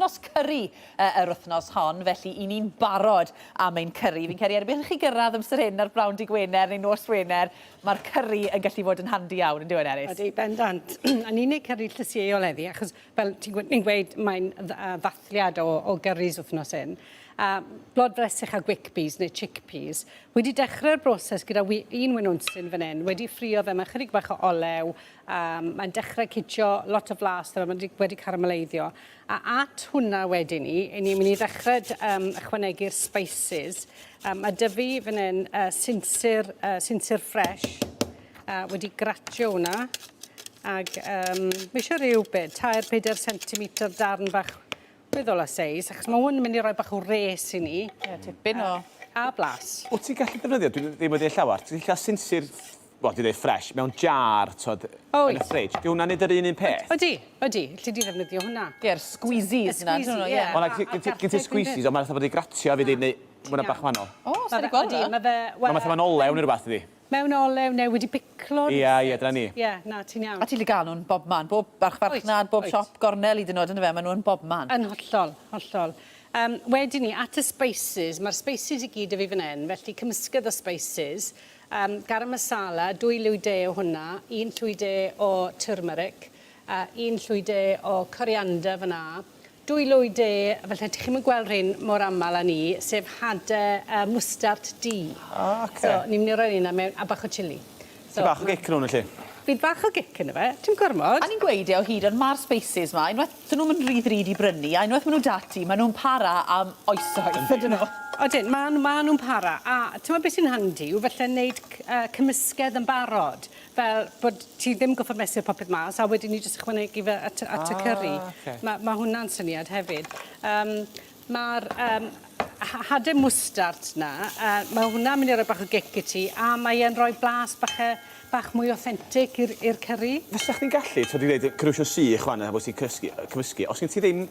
wythnos cyri yr wythnos hon, felly i ni'n barod am ein cyri. Fi'n credu erbyn i chi gyrraedd amser hyn ar brawn dy Gwener neu nos Wener, mae'r cyri yn gallu fod yn handi iawn, yn dyw e, Nerys? Ydy, bendant. A ni'n neud cyri llysieuol heddi, achos fel ti'n ni'n gweud, mae'n ddathliad o, o gyrris wythnos hyn. A blodfresych a chickpeas neu chickpeas. Wedi dechrau'r broses gyda un winwnsyn fan hyn, wedi ffrio fe mewn chydig bach o olew, um, mae'n dechrau citio lot o flas, mae'n wedi, wedi carameleiddio. A at hwnna wedyn ni, ni'n mynd i ddechrau um, ychwanegu'r spices. Um, mae 'da fi fan hyn sinsir, sinsir fresh, wedi gratio hwnna. Ag um, mae eisiau rhyw beth, 3-4 cm darn bach weddol o seis, achos mae hwn yn mynd i roi bach o res i ni. Ie, tipyn o... A blas. Wyt ti'n gallu defnyddio, dwi ddim wedi deud llawer, ti'n gallu cael sinsir, wel, dwi'n dweud fresh, mewn jar, t'od, yn y fridge. Di hwnna'n neud yr un un peth? Ydy, ydy. Alli di ddefnyddio hwnna. Ie'r squeezies 'na, ydyn nhw? Ie. Wel, na, gen ti squeezies, ond mae'n fatha bod i gratio fi, neu ma' hwnna bach wahanol. O, sa i 'di gweld hwnna. Ydy, mae fe... Mae'n fatha mae'n olew neu rhywbeth, ydy? Mewn olew neu wedi piclo. Ia, ia, dyna ni. Ie, na, ti'n iawn. A ti'n gallu gael nhw'n bob man, bob archfarchnad, bob siop gornel hyd yn oed, yndyfe, maen nhw yn bob man. Yn hollol, hollol. Um, wedyn ni, at y spices, mae'r spices i gyd 'da fi fan hyn, felly cymysgedd o spices, um, garam masala, dwy lwy de o hwnna, un llwy de o turmeric, un llwy de o coriander fyna, dwy lwy de, falle chi'm yn gweld rhein mor aml â ni, sef hade mwstard du. Ah, oce. So, ni'n mynd i roi rheina mewn, a bach o chilli. So, bach o gic yn hwn felly? Bydd bach o gic ynddo fe, dim gormod. A ni'n gweud e o hyd, ond ma'r spices 'ma, unwaith, 'dyn nhw'm yn rhy ddrud i brynu, a unwaith ma' nhw 'da ti, ma' nhw'n para am oesoedd, ydyn nhw? Odyn, ma' ma' nhw'n para, a t'mod beth sy'n handi yw falle neud cymysgedd yn barod. Fel bod ti ddim goffod mesur popeth mas a wedyn ni jyst ychwanegu fe at at y curry. Ah oce. Ma' ma' hwnna'n syniad hefyd. Yym ma'r yym hade mwstard 'na yy ma' hwnna'n mynd i roi bach o gic i ti a mae e'n roi blas bach yy bach mwy authentic i'r i'r curry. Fysa chdi'n gallu, t'od dwi ddeud cynhwysion sych 'wan a bos ti'n cysgu yy cymysgu, os gen ti ddim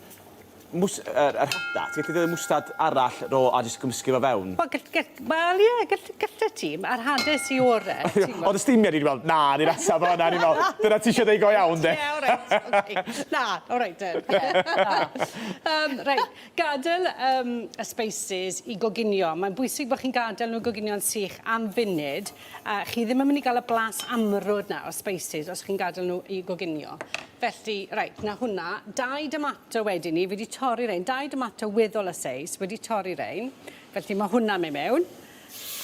mws- yr yr hada, ti'n gallu defnyddio mwstad arall ro a jyst gymysgu fo fewn? Wel gall gall wel ie gall gallet ti. A'r hade sy ore ti'n gwbo. O'dd y steamiad i 'di fel na ni'n atab o 'na o'n i'n me'wl dyna ti isio deud go iawn de? Ie oreit oce. Na oreit den. Ie na. Yym reit gadel yym y spices i goginio. Mae'n bwysig bo' chi'n gadel nhw goginio'n sych am funud. A chi ddim yn mynd i gael y blas amrwd 'na o spices os chi'n gadael nhw i goginio. Felly, reit, 'na hwnna. Dau domato wedyn 'ny, fi 'di torri rein. Dau domato weddol y seis, wedi torri rein. Felly ma' hwnna'n mynd mewn.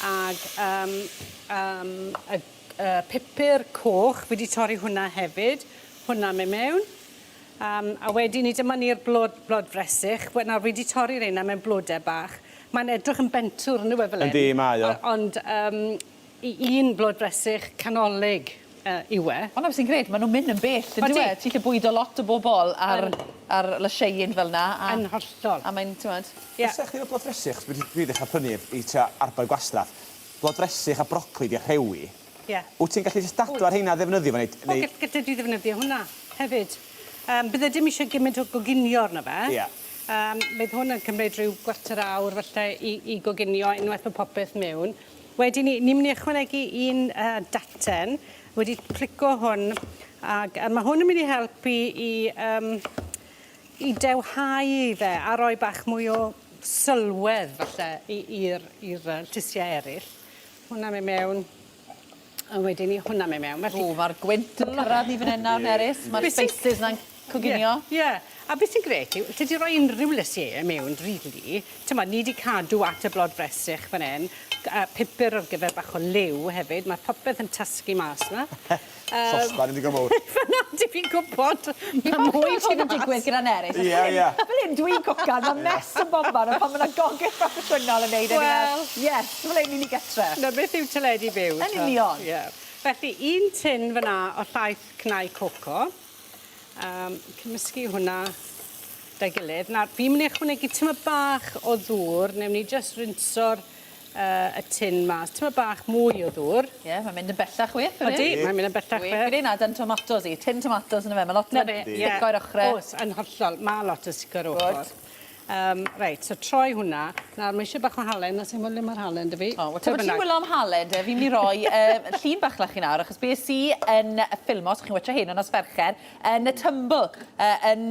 Ag yym yym y y pupur coch, fi 'di torri hwnna hefyd. Hwnna'n mynd mewn. Yym a wedyn 'ny dyma ni'r blod blodfresych. Wel nawr fi 'di torri reina mewn blode bach. Mae'n edrych yn bentwr yndyw e fel 'yn? Yndi mae o. Ond yym i un blodfresych canolig yy yw e. Ond 'na be' sy'n grêt ma' nw'n mynd yn bell yndyw e? Odi. Ti 'llu bwydo lot o bobol ar ar lysieuyn fel 'na a... Yn hollol. A mae'n t'mod? Ie. Fysa chdi efo blodfresych dwi 'di dwi dechra prynu i trio arbed gwastraff. Blodfresych a brocoli 'di rhewi. Ie. Wt ti'n gallu jyst dadl ar rheina a ddefnyddio fo neu neu... O gall- gallet di ddefnyddio hwnna hefyd. Yym bydde dim isie gymint o goginio arno fe. Ie. Yym bydd hwn yn cymryd rhyw gwarter awr falle i i goginio unwaith ma' popeth miwn. Wedyn 'ny ni myn' i ychwanegu un yy daten wedi plico hwn ag yy ma' hwn yn myn' i helpu i yym i dewhau fe a roi bach mwy o sylwedd falle i i'r i'r yy llysie eryll. Hwnna myn' mewn. A wedyn 'ny hwnna myn' mewn. Felly... O ma'r gwynt yn cyrradd ni fan 'yn nawr Nerys. Ma'r spices 'na'n coginio. Ie ie. A beth sy'n grêt yw 'lly di roi unrhyw lysie mewn rili. T'mod ni 'di cadw at y blodfresych fan 'yn pupur ar gyfer bach o liw hefyd. Ma' popeth yn tasgu mas 'ma. Sosban yn digon mowr. Fan 'na ti fi'n gwbod ma' mwy tu fas. digwydd gyda Nerys. Ie ie. Fel 'yn dwi'n cwcan ma' mess yn bobman on' pan ma' 'na gogydd proffesiynol yn neud e fi fel yes fel 'yn 'yn ni gytre. 'Na beth yw teledu byw Yn union. Ie. Felly un tin fan 'na o llaeth cnau coco. Yym cymysgu hwnna 'da'i gilydd. Nawr fi myn' i ychwanegu tymed bach o ddŵr newn ni jyst rinso'r yy y tin mas. Tymed bach mwy o ddŵr. Ie mae'n mynd yn bellach fyth ydi? Odi mae'n mynd yn bellach fyth. Fi 'di neud 'yn tomatos i. Tin tomatos on'd yfe ma' lot o fe'n stico i'r ochre. O's yn hollol ma' lot yn stico i'r ochor. Good. Reit, so troi hwnna. Nawr, mae eisiau bach o halen, a sy'n mwyn le mae'r halen 'da fi. O, wel, ti'n wylo am halen, de, fi'n mynd i roi llun bach la chi nawr, achos beth sy yn ffilmo, os chi'n watcha hyn o nos Fercher, yn y Tymbl, yn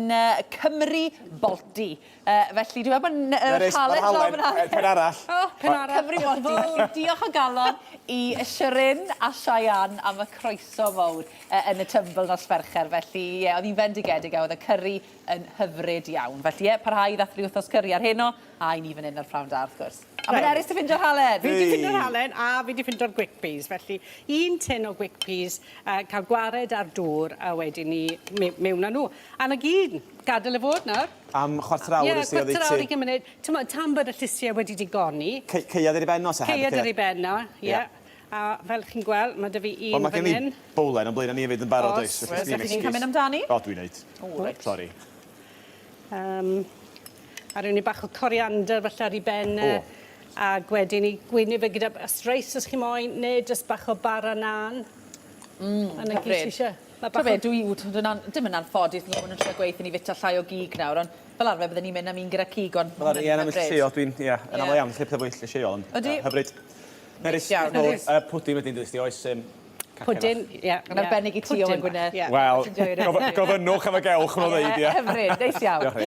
Cymru Balti. Felly, dwi'n meddwl bod yr halen draw fyna. Pen arall. O, pen arall. Cymru Balti. Felly, diolch o galon i Shirin a Cheyenne am y croeso mowr yn y Tymbl nos Fercher. Felly, ie, oedd hi'n fendigedig a oedd y curry yn hyfryd iawn. Felly, ie, parhau i ddathlu wythnos curry ar heno, a i ni fan hyn ar Prawn Da, wrth gwrs. A mae Nerys 'di ffindio'r halen! Fi 'di ffindio'r halen a fi 'di ffindio'r gwick peas. Felly, un tin o gwick peas, cael gwared ar dŵr a wedyn ni mewn â nhw. A 'na gyd. Gadael e fod nawr. Am chwarter awr ys ti oddeutu... Ie, chwarter awr, ugain munud. T'mod, tan bod y llysie wedi digoni. Caead ar ei ben o, sa heb y Caead ar ei ben o, ie. A fel chi'n gweld, ma' 'da fi un Wel, mae fan gen i hyn. bowlen o'n blaen ni hefyd yn barod, Oes. oes? Oes, felly ti'n cael mynd amdani? O, dwi'n neud. O, reit. Sori. A rhyw ni bach o coriander falle ar ei ben e. O. Ag wedyn i gweini fe gyda reis os chi moyn, neu jyst bach o bara naan. A 'na gyd ti isie. Ma' bach T'o' be' o... dwi w- t- yn an- dim yn anffodus ni fod yn trio gweud 'tho ni fita llai o gig nawr ond fel arfer bydden ni'n mynd am un gyda cig ond Fel arfer ie na hyfryd. llysieuol dwi'n ie yn aml Ie. iawn lle pethe fwy llysieuol ond Ydi. hyfryd. Nerys Neis iawn. Nerys. Pwdin wedyn dweud ti oes cacen Pwdin ie. Yn arbennig i ti Owen Gwynedd. Ie. Wel gofynnwch am y gewch ma' nhw'n ddeud ia. Hyfryd neis iawn. Diolch.